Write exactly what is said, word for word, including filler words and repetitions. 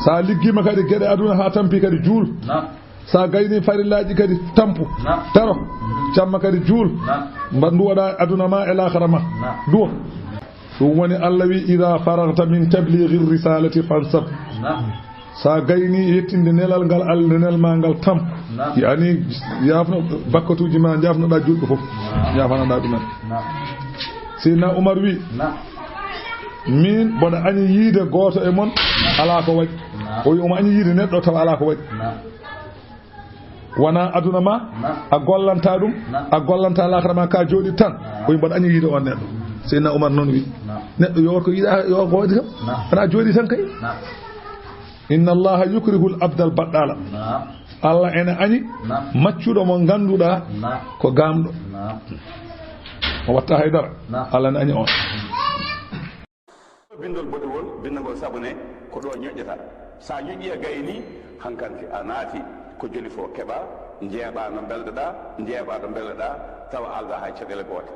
Sa liggima kadi geɗe aduna ha tampi kadi juul. Naam. Sa gayni farillaaji kadi tampu. Naam. Daro. Naam. Camma kadi juul. Naam. Mba nduwoɗa aduna ma e laakhara ma. Naam. Duwo. Ɗum woni Allah wi, "Idha faragta min tablighi risalati fansab." Naam. Sa gayni yettinde nelal ngal Allah, nel ma ngal tam. Naam. Yani yafno bakkatuji ma, jafnoɗa julɓe fof. Naam. Yafanoɗa ɗumen. Naam. Seydina Umar wi, Naam. "Min mboɗo añi yiide gooto e mon ala ko waɗi." Naam. O wi omo añi yiide neɗɗo tawa ala ko waɗi. Naam. Wona aduna ma, Naam. a gollanta ɗum, Naam. a gollanta laakhara ma, ka jooɗi tan. Naam. O wi mboɗo añi yiide on neɗɗo. Seydina Umar noon wi, Naam. "Neɗɗo yo ko yiɗa, yo ko waɗi kam. Naam. Wona jooɗi tan kay." Naam. "Inna Allaha yukrihul abdal baɗɗala." Naam. Allah ene añi Naam. maccuɗo mo ngannduɗaa Naam. ko gaamɗo. Naam. O watta haydara. Naam. Allah ene añi on. Binndol boɗewol, binndagol sabu ne ko ɗo ñoƴƴata. Sa ñoƴƴi a gayni, hankanti a naati ko joli fof keɓa, njeeɓa no mbelɗoɗa, njeeɓa no mbelɗoɗa, tawa alda hay caɗeele goote.